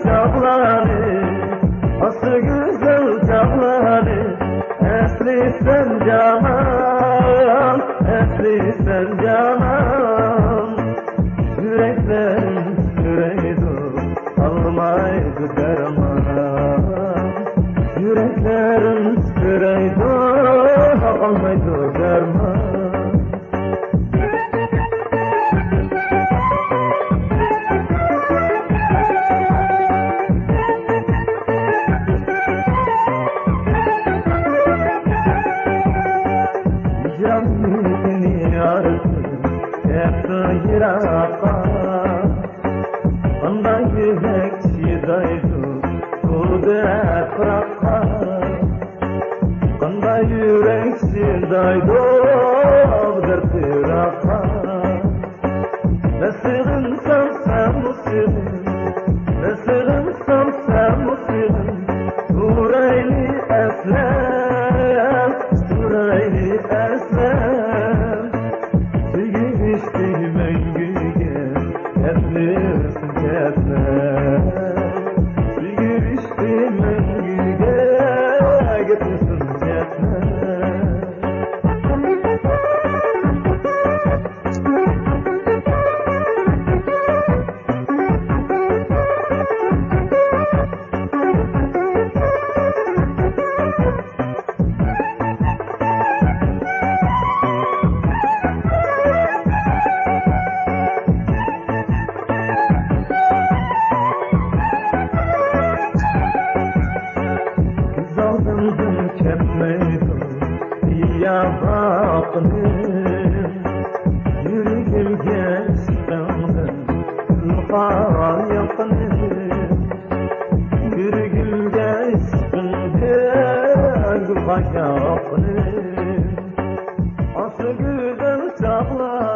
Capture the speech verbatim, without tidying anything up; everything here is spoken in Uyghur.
چاغلارنى، ئاشۇ گۈزەل چاغلارنى ئەسلىسەم جانان، ئەسلىسەم جانان. يۈرەكلەرنى سۈرەيدۇ، ئالمايدۇ دەرمان. يۈرەكلەرنى سۈرەيدۇ، ئالمايدۇ دەرمان. جاننى يارسىز كەتسە يىراققا، قانداق يۈرەك چىدايدۇ بۇ دەرد پىراققا؟ قانداق يۈرەك چىدايدۇ بۇ دەرد پىراققا؟ مەن سېغىنسام سەنمۇ سېغىن، مەن سېغىنسام سەنمۇ سېغىن. تۇرايلى ئەسلەپ، تۇرايلى ئەسلەپ. سۆيگۈ رىشتە مەڭگۈگە، كەتمىسۇن كەتمەس. سۆيگۈ رىشتە مەڭگۈگە، كەتمىسۇن كەتمەس. كۆز ئالدىمدىن كەتمەيدۇ يا باققىنىم، يۈرىكىمگە ئىشقىڭدىن كۈل قالغان ياققىنىم. يۈرىكىمگە ئىشقىڭدىن كۈل قالغان ياققىنىم. ئاشۇ گۈزەل چاغلار